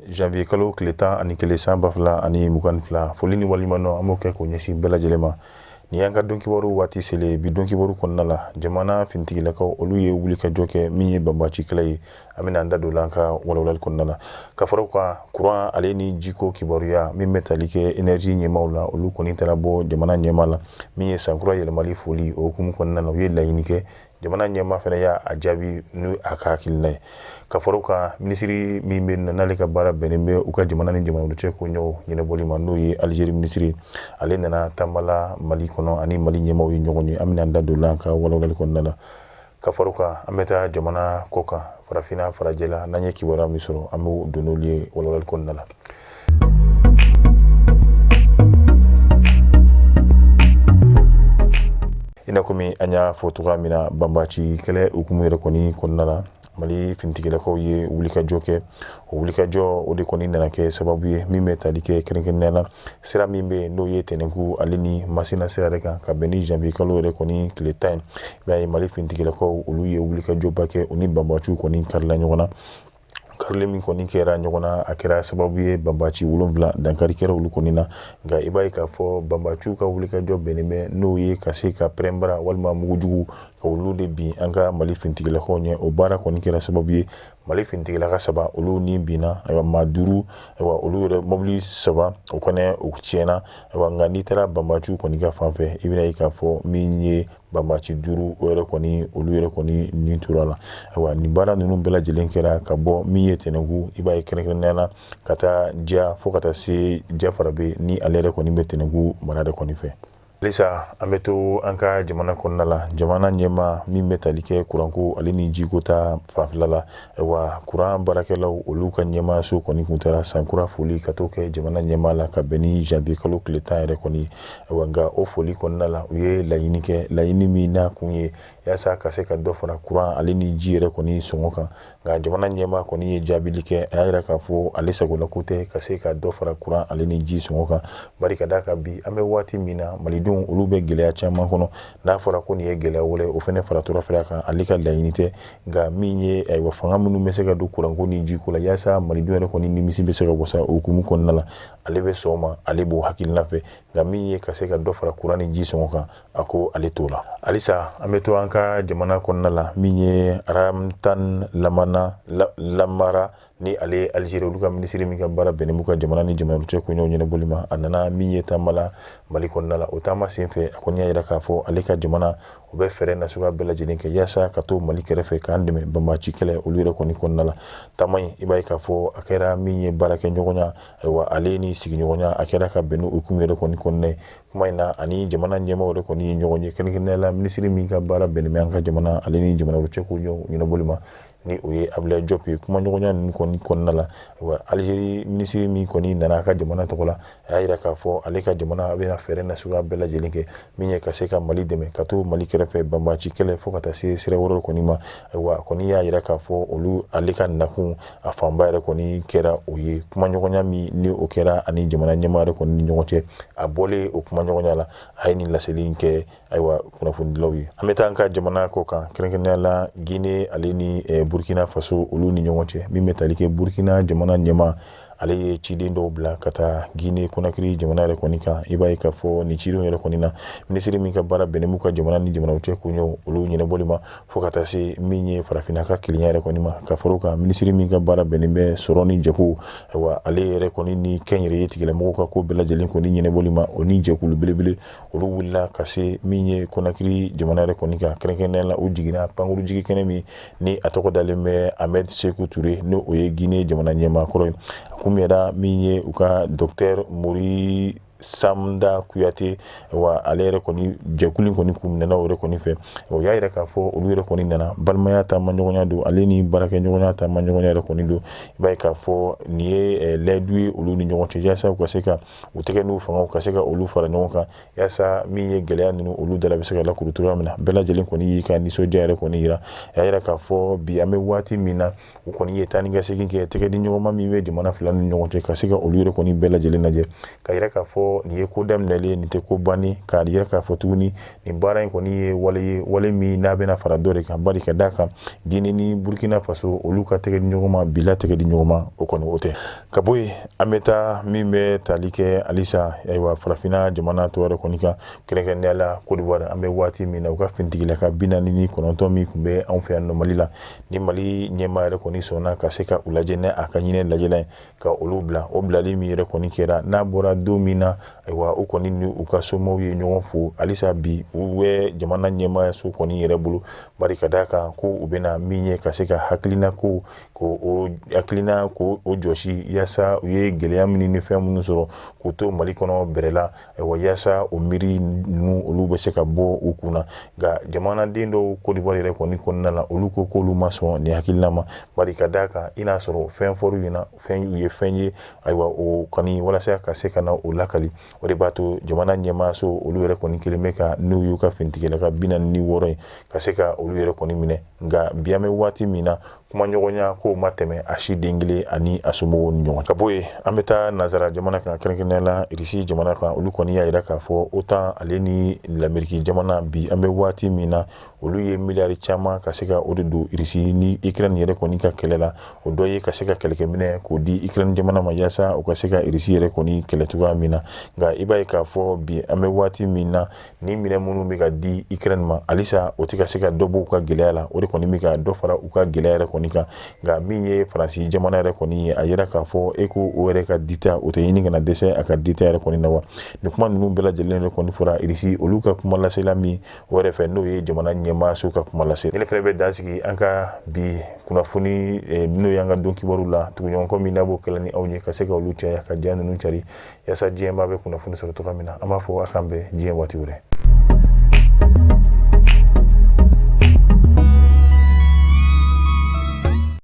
Janvier kalo tile 11 san 2022, foli ni waleɲumandɔn an b'o kɛ k'o ɲɛsin bɛɛ lajɛlen ma. Nin y'an ka donkibaru waati selen. Bi donkibaru kɔnɔna la, jamana finitigilakaw olu ye wulikajɔ kɛ min ye banbaci kɛlɛ ye. An bɛna an da don la an ka walawalali kɔnɔna la. Ka fara o kan, kuran ale ni jiko kibaruya min bɛ tali kɛ énergie ɲɛmaaw la, olu kɔni taara bɔ jamana ɲɛmaa la min ye sankura yɛlɛmali foli o hukumu kɔnɔna la. U ye laɲini kɛ, jamana ɲɛmaa fana y'a jaabi n'u a ka hakilina ye. Ka fara o kan, minisiri min bɛ na n'ale ka baara bɛnnen bɛ u ka jamana ni jamana cɛ koɲɛw ɲɛnabɔli ma, n'o ye Algérie minisiri, ale nana taama la Mali kɔnɔ, ani Mali ɲɛmaaw ye ɲɔgɔn ye. An bɛna an da don la an ka walawalali kɔnɔna la. Ka fara o kan, an bɛ taa jamana kɔ kan, farafinna farajɛla, n'an ye kibaruya min sɔrɔ, an b'o don n'olu ye walawalali kɔnɔna la. I n'a komi an y'a fɔ cogoya min na, banbaci kɛlɛ hukumu yɛrɛ kɔni kɔnɔna la, Mali finitigilakaw ye wulikajɔ kɛ. O wulikajɔ o de kɔni nana kɛ sababu ye min bɛ tali kɛ kɛrɛnkɛrɛnnenya la sira min bɛ yen, n'o ye Tɛnɛnku ale ni Masina sira yɛrɛ kan, ka bɛn ni janvier kalo yɛrɛ kɔni tile 10 ye. I b'a ye Mali finitigilakaw olu ye wulikajɔba kɛ, u ni banbaciw kɔni karila ɲɔgɔn na. Karili min kɔni kɛra ɲɔgɔn na, a kɛra sababu ye banbaci 7 dankari kɛra olu kɔni na. Nka i b'a ye k'a fɔ banbaciw ka wulikajɔ bɛnnen bɛ n'o ye ka se ka pɛrɛnbara walima mugujugu ka olu de bin an ka Mali finitigilakaw ɲɛ. O baara kɔni kɛra sababu ye Mali finitigilaka 3 olu ni binna, ayiwa maa 5, ayiwa olu yɛrɛ mobili 3 o kɔni o tiɲɛna. Ayiwa, nka n'i taara banbaciw kɔni ka fan fɛ, i bɛna ye k'a fɔ min ye banbaci 5 o yɛrɛ kɔni olu yɛrɛ kɔni ni tora la. Ayiwa, nin baara ninnu bɛɛ lajɛlen kɛra ka bɔ min ye Tɛnɛnku, i b'a ye kɛrɛnkɛrɛnnenya la ka taa Diya fo ka taa se Jafarabe ni ale yɛrɛ kɔni bɛ Tɛnɛnku mara yɛrɛ kɔni fɛ. Halisa an bɛ to an ka jamana kɔnɔna la, jamana ɲɛmaa min bɛ tali kɛ kuranko ale ni jiko ta fanfɛla la, ayiwa kuran baarakɛlaw olu ka ɲɛmaaso kɔni kun taara sankura foli ka t'o kɛ jamana ɲɛmaa la ka bɛn ni janvier kalo tile 10 yɛrɛ kɔni. Ayiwa, nka o foli kɔnɔna la, u ye laɲini kɛ, laɲini min n'a kun ye yaasa ka se ka dɔ fara kuran ale ni ji yɛrɛ kɔni sɔngɔ kan. Nka jamana ɲɛmaa kɔni ye jaabili kɛ, a y'a yira k'a fɔ ale sagolako tɛ ka se ka dɔ fara kuran ale ni ji sɔngɔ kan, bari ka d'a kan bi an bɛ waati min na, malidenw olu bɛ gɛlɛya caman kɔnɔ. N'a fɔra ko nin ye gɛlɛya wɛrɛ o fana faratora fara kan, ale ka laɲini tɛ. Nka min ye ayiwa fanga minnu bɛ se ka don kuranko ni jiko la yaasa malidenw yɛrɛ kɔni nimisi bɛ se ka wasa, o hukumu kɔnɔna la, ale bɛ sɔn o ma, ale b'o hakilina fɛ. Nka min ye ka se ka dɔ fara kuran ni ji sɔngɔ kan, a ko ale t'o la. Halisa an bɛ to an ka jamana kɔnɔna la, min ye Ramtane Lamana Lamara ni ale ye Algérie olu ka minisiri min ka baara bɛnnen b'u ka jamana ni jamana cɛ koɲɛw ɲɛnabɔli ma, a nana min ye taama la Mali kɔnɔna la. O taama senfɛ, a kɔni y'a yira k'a fɔ ale ka jamana u bɛ fɛɛrɛ nasuguya bɛɛ lajɛlen kɛ yaasa ka to Mali kɛrɛfɛ k'an dɛmɛ banbaci kɛlɛ olu yɛrɛ kɔni kɔnɔna la. Taama in, i b'a ye k'a fɔ a kɛra min ye baarakɛɲɔgɔnya, ayiwa ale ni sigiɲɔgɔnya, a kɛra ka bɛn n'o hukumu yɛrɛ kɔni kɔnɔna ye. Kuma in na, ani jamana ɲɛmaaw yɛrɛ kɔni ye ɲɔgɔn ye, kɛrɛnkɛrɛnnenya la minisiri min ka baara bɛnnen bɛ an ka jamana ale ni jamana wɛrɛ cɛ koɲɛw ɲɛnabɔli ma, ni o ye Abdoulaye Diop ye. Kumaɲɔgɔnya ninnu kɔni kɔnɔna la, wa Algérie minisiri min kɔni nana a ka jamana tɔgɔ la, a y'a yira k'a fɔ ale ka jamana bɛna fɛɛrɛ nasuguya bɛɛ lajɛlen kɛ min ye ka se ka Mali dɛmɛ ka to Mali kɛrɛfɛ banbaci kɛlɛ fo ka taa se sira wɛrɛw kɔni ma. Ayiwa, a kɔni y'a yira k'a fɔ olu ale ka nakun a fanba yɛrɛ kɔni kɛra o ye. Kumaɲɔgɔnya min ni o kɛra ani jamana ɲɛmaa yɛrɛ kɔni ni ɲɔgɔn cɛ, a bɔlen o kumaɲɔgɔnya la, a ye nin laseli in kɛ ayiwa kunnafonidilaw ye. An bɛ taa an ka jamana kɔ kan, kɛrɛnkɛrɛnnenya la Guinée ale ni Burkina Faso olu ni ɲɔgɔn cɛ. Min bɛ tali kɛ Burkina jamana ɲɛmaa, ale ye ciden dɔw bila ka taa Guinée Conakry jamana yɛrɛ kɔni kan. I b'a ye k'a fɔ nin cidenw yɛrɛ kɔni na, minisiri min ka baara bɛnnen b'u ka jamana ni jamanaw cɛ koɲɛw olu ɲɛnabɔli ma fo ka taa se min ye farafinna ka kelenya yɛrɛ kɔni ma, ka fara o kan minisiri min ka baara bɛnnen bɛ sɔrɔ ni jago, ayiwa ale yɛrɛ kɔni ni kɛnyɛrɛye tigilamɔgɔw ka ko bɛɛ lajɛlen kɔni ɲɛnabɔli ma, o ni jɛkulu belebele olu wulila ka se min ye Conakry jamana yɛrɛ kɔni kan. Kɛrɛnkɛrɛnnenya la, u jiginna pankuru jigi kɛnɛ min ni a tɔgɔ dalen bɛ Ahmed Sékou Touré, ni o ye Guinée jamana ɲɛmaa kɔrɔ ye. A kunbɛnna min ye u ka docteur Mori Samda Kuyate, wa ale yɛrɛ kɔni jɛkulu kɔni kun minɛna o yɛrɛ kɔni fɛ. O y'a yira k'a fɔ olu yɛrɛ kɔni nana balimaya taamaɲɔgɔnya don, ale ni baarakɛɲɔgɔnya taamaɲɔgɔnya yɛrɛ kɔni don. I b'a ye k'a fɔ nin ye layidu ye olu ni ɲɔgɔn cɛ yaasa u ka se ka u tɛgɛ n'u fangaw ka se ka olu fara ɲɔgɔn kan yaasa min ye gɛlɛya ninnu olu dala bɛ se ka lakuru cogoya min na. Bɛɛ lajɛlen kɔni y'i ka nisɔndiya yɛrɛ kɔni yira. A y'a yira k'a fɔ bi an bɛ waati min na, u kɔni ye taa ni ka segin kɛ, tɛgɛ di ɲɔgɔnma min bɛ jamana fila ni ɲɔgɔn cɛ, ka se ka olu yɛrɛ kɔni bɛɛ lajɛlen lajɛ, ka yira k'a fɔ fɔ nin ye ko daminɛlen, nin tɛ ko bannen. K'a yira k'a fɔ tuguni nin baara in kɔni ye wale ye, wale min n'a bɛna fara dɔ de kan, bari ka d'a kan Guinée ni Burkina Faso olu ka tɛgɛ di ɲɔgɔn ma, bila tɛgɛ di ɲɔgɔn ma, o kɔni o tɛ. Ka bɔ yen, an bɛ taa min bɛ tali kɛ halisa, ayiwa, farafinna jamana tɔ yɛrɛ kɔni kan, kɛrɛnkɛrɛnnenya la Côte d'Ivoire. An bɛ waati min na, u ka finitigilaka 49 min tun bɛ anw fɛ yan nɔ Mali la, ni Mali ɲɛmaa yɛrɛ kɔni sɔnna ka se ka u lajɛ ni a ka ɲinɛ lajɛlan ye ka olu bila. O bilali min yɛrɛ kɔni kɛra, n'a bɔra don min na, ayiwa, u kɔni ni u ka somaw ye ɲɔgɔn fo. Halisa bi u bɛ jamana ɲɛmaayaso kɔni yɛrɛ bolo, bari ka d'a kan ko u bɛna min ye ka se ka hakilina ko k'o hakilina k'o jɔsi, yaasa u ye gɛlɛya minnu ni fɛn minnu sɔrɔ k'u to Mali kɔnɔ bɛrɛ la, ayiwa, yaasa o miiri ninnu olu bɛ se ka bɔ u kun na. Nka jamanaden dɔw Côte d'Ivoire yɛrɛ kɔni kɔnɔna la, olu ko k'olu ma sɔn nin hakilina ma, bari ka d'a kan i n'a sɔrɔ fɛn fɔr'u ɲɛna, fɛn u ye fɛn ye, ayiwa, o kɔni walasa ka se ka na o lakali. O de b'a to jamana ɲɛmaayaso olu yɛrɛ kɔni kelen bɛ ka n'u y'u ka finitigilaka 46 ye ka se ka olu yɛrɛ kɔni minɛ. Nka bi an bɛ waati min na, kumaɲɔgɔnya kow ma tɛmɛ a si den kelen ani a somɔgɔw ni ɲɔgɔn. Ka bɔ yen, an bɛ taa nansara jamana kan, kɛrɛnkɛrɛnnenya la Irisi jamana kan. Olu kɔni y'a yira k'a fɔ OTAN ale ni Lameriki jamana, bi an bɛ waati min na, olu ye miliyari caman ka se ka o de don Irisi ni Ukraine yɛrɛ kɔni ka kɛlɛ la. O dɔ ye ka se ka kɛlɛkɛminɛ k'o di Ukraine jamana ma, yaasa u ka se ka Irisi yɛrɛ kɔni kɛlɛ cogoya min na. Nka i b'a ye k'a fɔ bi an bɛ waati min na, ni minɛn minnu bɛ ka di Ukraine ma, halisa o tɛ ka se ka dɔ bɔ u ka gɛlɛya la, o de kɔni bɛ ka dɔ fara u ka gɛlɛya yɛrɛ kɔni kan. Nka min ye Faransi jamana yɛrɛ kɔni ye, a yira k'a fɔ e ko o yɛrɛ ka dita, o tɛ ɲini ka na dɛsɛ a ka dita yɛrɛ kɔni na wa. Nin kuma ninnu bɛɛ lajɛlen yɛrɛ kɔni fɔra Irisi olu ka kuma lasela min o yɛrɛ fɛ, n'o ye jamana ɲɛmaaso ka kuma lase. Ne fana bɛ dan sigi an ka bi kunnafoni n'o y'an ka don kibaru la, tuguɲɔgɔnkɔ min n'a b'o kɛlɛ ni aw ye, ka se ka olu caya, ka ja ninnu cari, yaasa diɲɛmaa bɛ kunnafoni sɔrɔ cogoya min na. An b'a fɔ a k'an bɛn diɲɛ waati wɛrɛ.